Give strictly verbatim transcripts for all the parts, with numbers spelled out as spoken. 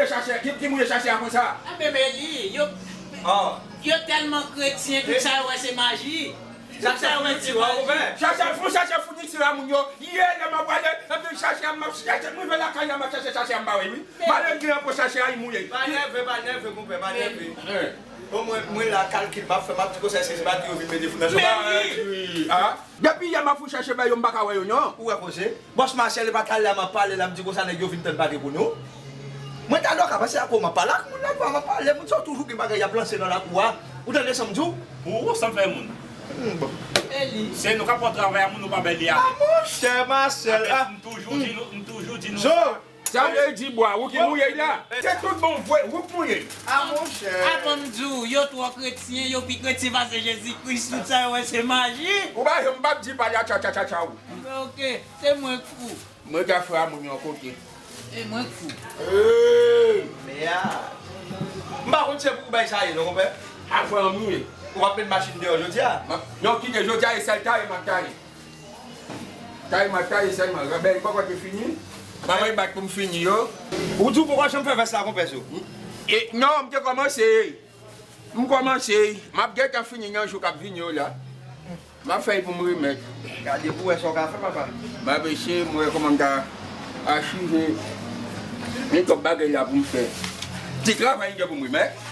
Chache, ki, ki mouye chache a konsa? Enben, men li, yo, yo tèlman kretyen, tout sa yo wè se maji. Tout sa yo wè se maji. Chache, fò chache founiti a moun yo. Yè, lè m ap prale, epi chache a, m ap chache, m rive lakay la, m ap chache chache a, m pa wè, wi. Malè m gen an pou chache a, li mouye. Pa nève, pa nève, konpè, pa nève. Bon, mwen, mwen la, kalkil m ap fè, m ap di konsa, èske se batri yo vin mete fou nan chofaj? Depi yè m ap fout chache bay yo, m pa ka wè yo, non. Ou wè koze? Bòs Masyèl, e pa talè a m ap pale la, m di konsa nèg yo vin tann pake pou nou. Mwen talè w ka panse a kò m ap pale ak moun nan, m ap pale, moun sa yo toujou gen bagay y ap lanse nan lakou a. Ou tande sa m di w? Ou, sa m fè moun. Hmm, bon. Se nou k ap fè travay a moun, nou pa bay li ale. Ah, monchè, Masyèl, ah. M toujou di nou, m toujou di nou sa. Sa vle di bwa, ou ki mouye la. Se tout bon vre, ou k mouye. Ah, monchè. Avan m di w, yo twò kretyen, yo pi kretyen pase Jezi Kris, tout sa yo wè se maji. Ou pa janm p ap di pale a tcha tcha tcha tcha ou. Ok, se mwen k fou. Mwen ka frè a moun yon kote. E mwen k fou. Hey! Mèa. M pa konn se pou bagay sa ye non, konpè. A frè a moun ye. Ou ap met machin deyò jodi a? Non, kite jodi a, e sèl taye m ap taye. Taye m ap taye sèlman. Rabè li poko te fini. Mwen bat pou m fini yo. Ou di w poko janm fè vès la, konpè, sou? E, non, m te kòmanse. M kòmanse. M ap gentan fini nan jou k ap vini yo la. M ap fè l pou m remèt. Gade pou wè sa w ka fè, papa. M ap eseye, m wè kòman m ka achive. Gen twòp bagay la pou m fè. Ti travay m gen pou m remèt.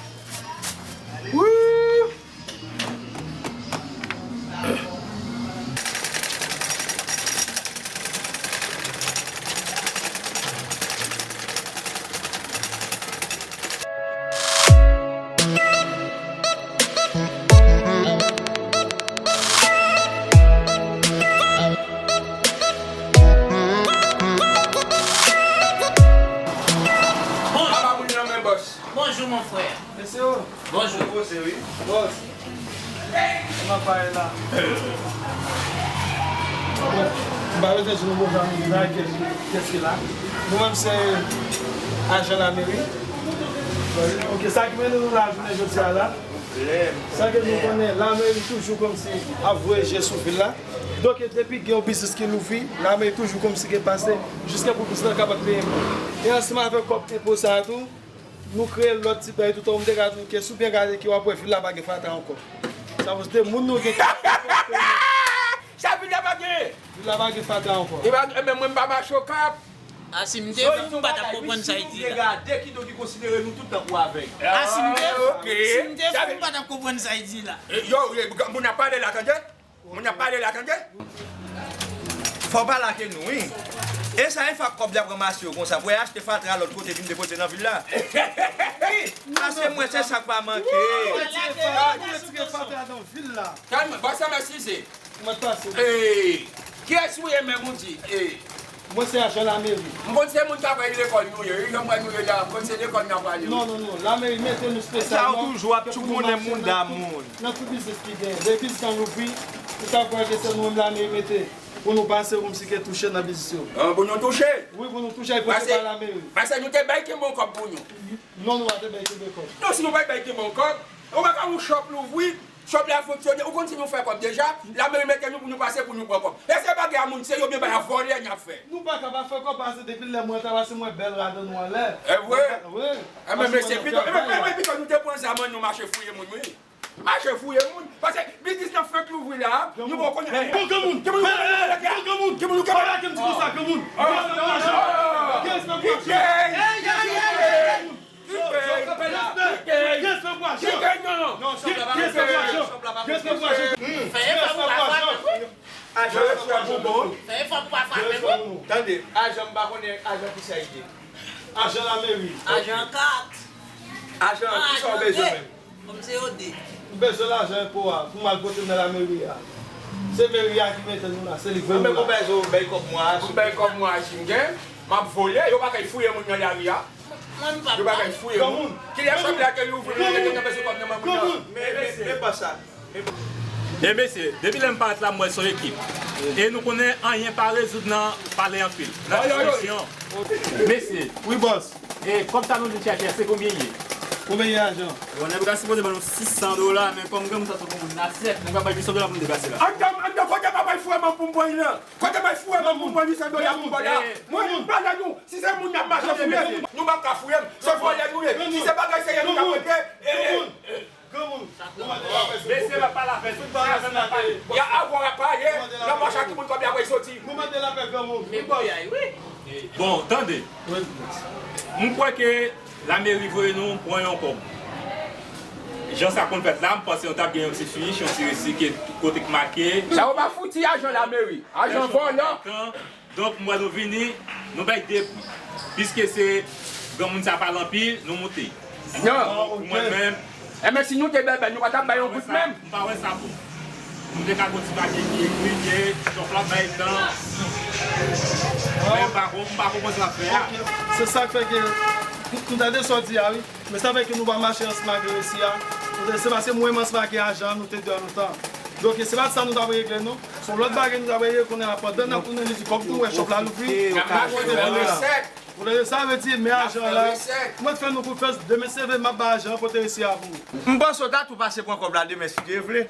Wouy! Bonjou, mon frè. Mesye, bonjou. Poze wi. Bòs. Kòman bagay la? Bon, m pa bezwen di nou bonjou a moun la, kiyès, kiyès ki la. Nou menm se ajan lameri. Ok, sa ki mennen nou la jounen jodi a la. Sa ke nou konnen, lameri toujou kòmsi ap voye je sou vil la. Donk, depi gen yon biznis ki louvri, lameri toujou kòmsi gen pase, jiska pou biznis la kapab peye enpo. E ansanm avèk kòb enpo sa a tou, nou kreye lòt ti bagay tou, tankou m te ka di w ke si w byen gade ke w ap wè vil la pa gen fatra ankò. Sa vle di moun nou gen ki... Sa vil la pa gen? Vil la pa gen fatra ankò. E pa, e men mwen m pa mache Okap. A si m te fou, m pa t ap konprann sa y di la. Gade kidonk ki konsidere nou tout tankou avèg. A si m te fou, si m te fou, m pa t ap konprann sa y di la. E, yo, e, moun ap pale la, tande? Moun ap pale la, tande? Fò w pa lage nou, wi. E sa, yon fwa kòb li ap ranmase yo konsa, pou y achte fatra lòt kote vin depoze nan vil la. Pase mwen, se sa k pa manke. Retire fatra nan vil la. Kalme, bòs sa m eskize. Mwen pase. Ee, kiyès ou ye menm ou di? Ee. Mwen se ajan lameri. M konn se moun k ap al lekòl nou ye, wi, jan m wè nou ye la, m konn se lekòl n ap ale, wi. Non, non, non, lameri mete nou espesyalman. Sa ou toujou ap tchoubonnen moun da moun. Nan tout biznis ki genyen. Depi biznis lan louvri, ou ta kwè ke se nou menm lameri mete pou nou pase kòmsi ke touche nan biznis yo. An, pou nou touche? Wi, pou nou touche, pote pa lameri. Paske nou te bay kenbe yon kòb pou nou. Non, nou pa te bay kenbe kòb. Non, si nou pa t bay kenbe yon kòb, ou pa ka yon chòp louvri, chòp la fonksyone, ou konn si nou fè kòb deja, lameri mete nou pou nou pase pou nou pran kòb. E se bagay a moun, se yo byen bay a vòlè n ap fè. Nou pa ka pa fè kòb, paske depi lè mwen ta pase, mwen bèl radan nou anlè. E vre? Wi. E men mesye, pito, e men, e men pito nou te pran zam an nou mache fouye moun, wi. Mache fouye moun. Paske biznis lan fenk louvri la, nou poko konnen. Bon, granmoun. Granmoun, granmoun. Granmoun, granmoun. Pale ak m di konsa, granmoun. Gen respè pou ajan. Gen respè pou ajan. Respè pou ajan. Respè pou ajan. Respè pou ajan. Fè efò pou pa frape mwen. Ajan, respè pou ajan. Fè efò pou pa frape mwen. Tande, ajan, m pa konnen ajan kisa l ye. Ajan lameri. Ajan kat. Ajan, kisa w bezwen menm? Kòm se yo de. M bezwen lajan enpo a pou m al pote nan lameri a. Se meri a ki mete nou la, se li k voye nou la. Anben, konpè, si w bay kòb mwen a, si w bay kòb mwen a, si m gen, m ap vole, yo pa kay fouye moun nan lari a. Mwen, m p ap... Yo pa kay fouye moun. Kilè chòp la ke louvri, yo te kenbe sou kòb nan men moun nan. Men, men, men pa sa. Men mesye, depi lè m parèt la, m wè se yon ekip. E nou konnen anyen pa rezoud nan pale anpil. Nan diskisyon. Mesye. Wi, bòs. E kòb sa nou vin chèche a, se konbyen l ye? Konbyen l ye, ajan? Bon, nèg la sipoze ban nou sis san dola, men kòm granmoun sa se yon granmoun n aksepte, nèg la bay sis san dola pou nou deplase la. Anndan, anndan, kote m ap al foure men m pou m pran li la? Kote m al foure men m pou m pran sis san dola pou m pran la? Mwen, m pale nou, si se moun n ap mache fouye, nou Pap ka fouye m. Se vòlè nou ye. Si se bagay serye nou ka pote, e, e, e. Granmoun, nou mande lapè, silvouplè. Mesye, m ap pale avè nou. Fout ba nou lapè. Y a avwa w ap pale, nan mach ak moun kòb la pral soti. Nou mande lapè, granmoun. Bon, tande. M kwè ke lameri voye nou pran yon kòb. Jan sa konn fèt la, m panse nou t ap gen yon ti fich, yon ti resi ke kote k make. Sa yo pa fouti ajan lameri. Ajan vòlò. Donk, m wè nou vini, nou bay de pri. Piske se granmoun sa pale anpil, nou moute. Non. Pou mwen menm, enben, si nou te bèbè, nou pa t ap bay yon goud menm. M pa wè sa bon. Nou te ka gon ti papye ki ekri ke chòf la bay tan. Men m pa kon-, m pa konprann sa w ap fè a. Se sa k fè ke m tande sa w di a, wi. Men sa fè ke nou pa mache ansanm ak resi a. Se paske mwen menm ansanm ak ajan an, nou te de an menm tan. Donk, se pa sa nou t ap regle, non. Se yon lòt bagay nou ta prale konnen la, pandan n ap tounen, li di kòm nou wè chòp la louvri. N ap mache nan resèt. Ou tande sa vle di, men ajan la, mwen fè nou konfyans, demen se vle m ap ba ajan an pote resi a pou ou. M panse w ta tou pase pran kòb la demen si Dye vle.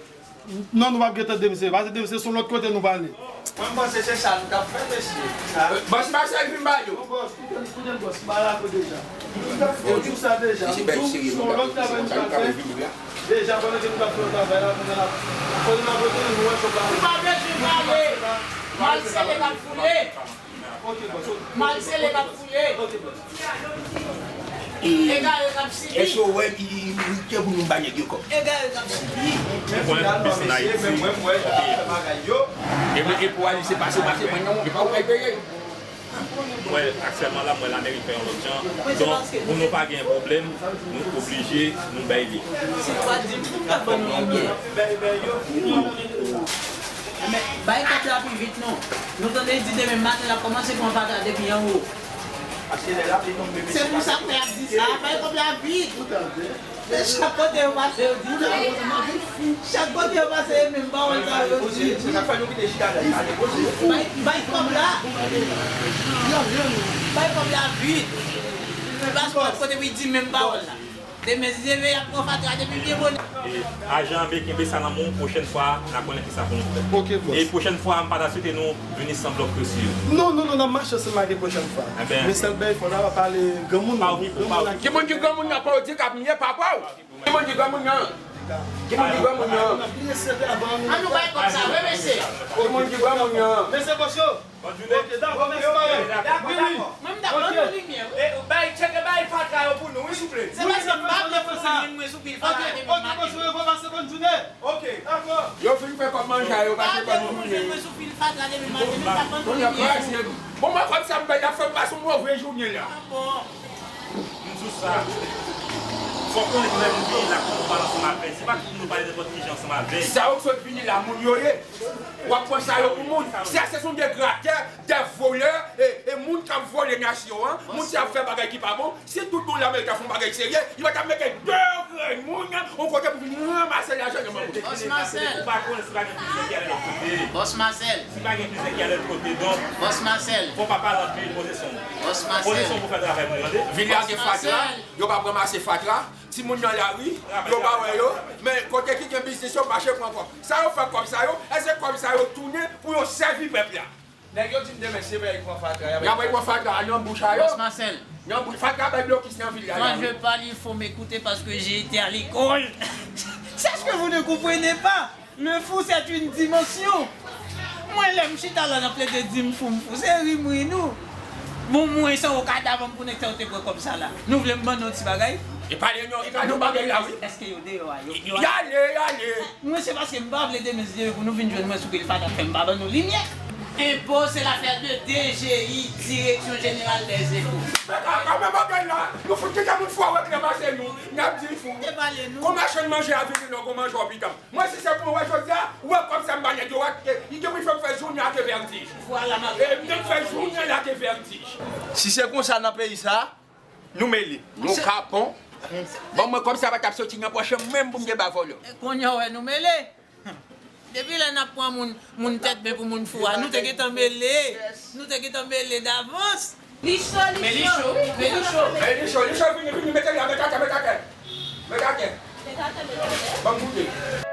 Non, nou p ap gentan demen se, pase demen se sou lòt kote nou prale. Mwen m panse se sa nou t ap fè, mesye. Bòs Masèl vin ba yo. Non, bòs, koute m, koute m, bòs, m pa la pou deja. M t ap fè w di w sa deja. M di w se yon lòt travay nou t ap fè. Deja, pandan ke nou t ap fè travay la, kounye a n ap, kote n ap rete, nou wè chòp la. Ou pa bezwen pale. Mal sele k ap foule. Mal sele k ap foule. Egare k ap sibi. Èske w wè li, li, li, li te pou nou ba nèg yo kòb? Egare k ap sibi. Mwen, finalman, mesye, men mwen, m wè, y ap fè bagay yo. E mwen, e pou Alice pase, pase, mwen, non, e pa ou k peye. Mwen, aktyèlman la, mwen, lameri fè yon lòt jan. Donk, pou nou pa gen pwoblèm, nou oblije, nou bay li. Si w pa di m, m p ap ban nou anyen. Bay kòb la pi vit, non. Nou tande l di demen maten, l ap kòmanse pran fatra depi anwo. Se pou sa k fè y ap di sa, bay kòb la vit. Men chak kote yo pase, yo di sa. Chak kote yo pase, e menm pawòl sa yo di. Bay, bay kòb la. Bay kòb la vit. Paske w ap kote pou y di menm pawòl la. Demen si Dye vle, y ap pran fatra depi byen bonè. E, ajan an, kenbe sa nan men w, pwochèn fwa, n a konnen kisa pou nou fè. Ok, bòs. E pwochèn fwa, m pa ta swete nou vini san blòk resi yo. Non, non, non, n ap mache ansanm ak pwochèn fwa. Enben. Men sèl bagay, fò n ap pale granmoun nan. Ki moun ki granmoun nan, pa w di k ap nye papa w. Ki moun ki granmoun nan? Ki moun ki granmoun nan? An nou bay kòb sa, wi, mesye. Ki moun ki granmoun nan? Mesye bòs yo. Bòn jounen. Ok, dakò, mèsi, bye. Dakò, dakò. Mwen, m t ap ban nou limyè, wi. E, bay, tcheke, bay fatra yo pou nou, wi, souple. Se paske m pa vle fè sa. Mwen sou pil fatra depi maten. Ok, bòs, yo pase bòn jounen. Ok, dakò. Yo fin fè kòb manje a, yo pase bòn jounen. Mwen sou pil fatra depi maten, men m t ap ban nou limyè. Bon, mwen kòb sa m bay la, fè m pase yon move jounen la. Ah bon. M di w sa. Fòk nou konnen ki lè nou vini la pou nou pale ansanm avè l. Se pa tout moun nou pale nenpòt ki jan ansanm avè l. Sa yo k sot vini la, moun yo ye. W ap pran sa yo pou moun. Sa se yon degradè, dè volè, e, e moun k ap vòlè nasyon an, moun ki ap fè bagay ki pa bon. Si tout moun Lameri ta fè yon bagay serye, li pa t ap mete de grenn moun yon kote pou vin ranmase lajan nan men moun. Bòs Masèl. Ou pa konnen si pa gen plizyè ki ale lòt kote. Bòs Masèl. Si pa gen plizyè ki ale lòt kote, donk, Bòs Masèl. Fò pa pale anpil, poze son w. Bòs Masèl. Poze son w pou fè travay mwen, tande. Vin lage fatra, yo p ap ranmase fatra. Timoun nan lari, yo pa wè yo. Men kote ki gen biznis yo mache pran kòb. Sa yo fè kòb sa yo, èske kòb sa yo tounen pou yo sèvi pèp la? Nèg yo di m demen se vre y ap pran fatra, y ap pran fatra nan bouch a yo. Bòs Masèl. Nan bouch, fatra bay blokis nan vil la. Quand je parle, il faut m'écouter parce que j'ai été à l'école. C'est ce que vous ne comprenez pas. Le fou, c'est une dimension. Mwen, lè m chita la, n ap plede di m fou, m fou. Se ri m ri nou. Bon, mwen, se okada ban m konnen kè yo te pran kòb sa la. Nou vle m ban nou yon ti bagay? E pale non, e pale yon bagay la, wi. Èske yo deyò a? Yo, yo y ale, y ale. Mwen, se paske m pa vle demen si Dye vle pou nou vin jwenn mwen sou pil fatra fè m pa ban nou limyè. Enpo, c'est l'affaire de D G I, Direction Générale des Impôts. Men ka, ka men bagay la, nou fout kite moun fou a wè k nan mache nou, n ap di l fou. Te pale nou. Gon machann manje a vini non, gon manje w pita. Mwen, si se pou mwen, jodi a, ou wè kòb sa m ba nèg yo a, e, li te pou fè m fè jounen ak vètij. Vwala, m ap... E, m te fè jounen l ak vètij. Si se konsa nan peyi sa, nou mele. Nou kapon. Ban mwen kòb sa pa t ap soti nan pòch mwen menm pou m te ba vòlò. Kounye a w wè nou mele. Depi lè n ap pran moun, moun tèt ben pou moun fou a, nou te gentan mele. Nou te gentan mele davans. Li cho, li cho. Men li cho, wi. Men li cho, li cho, vini, vini, mete la, mete atè, mete atè. Mete atè. Mete atè, mete atè. Ban m goute.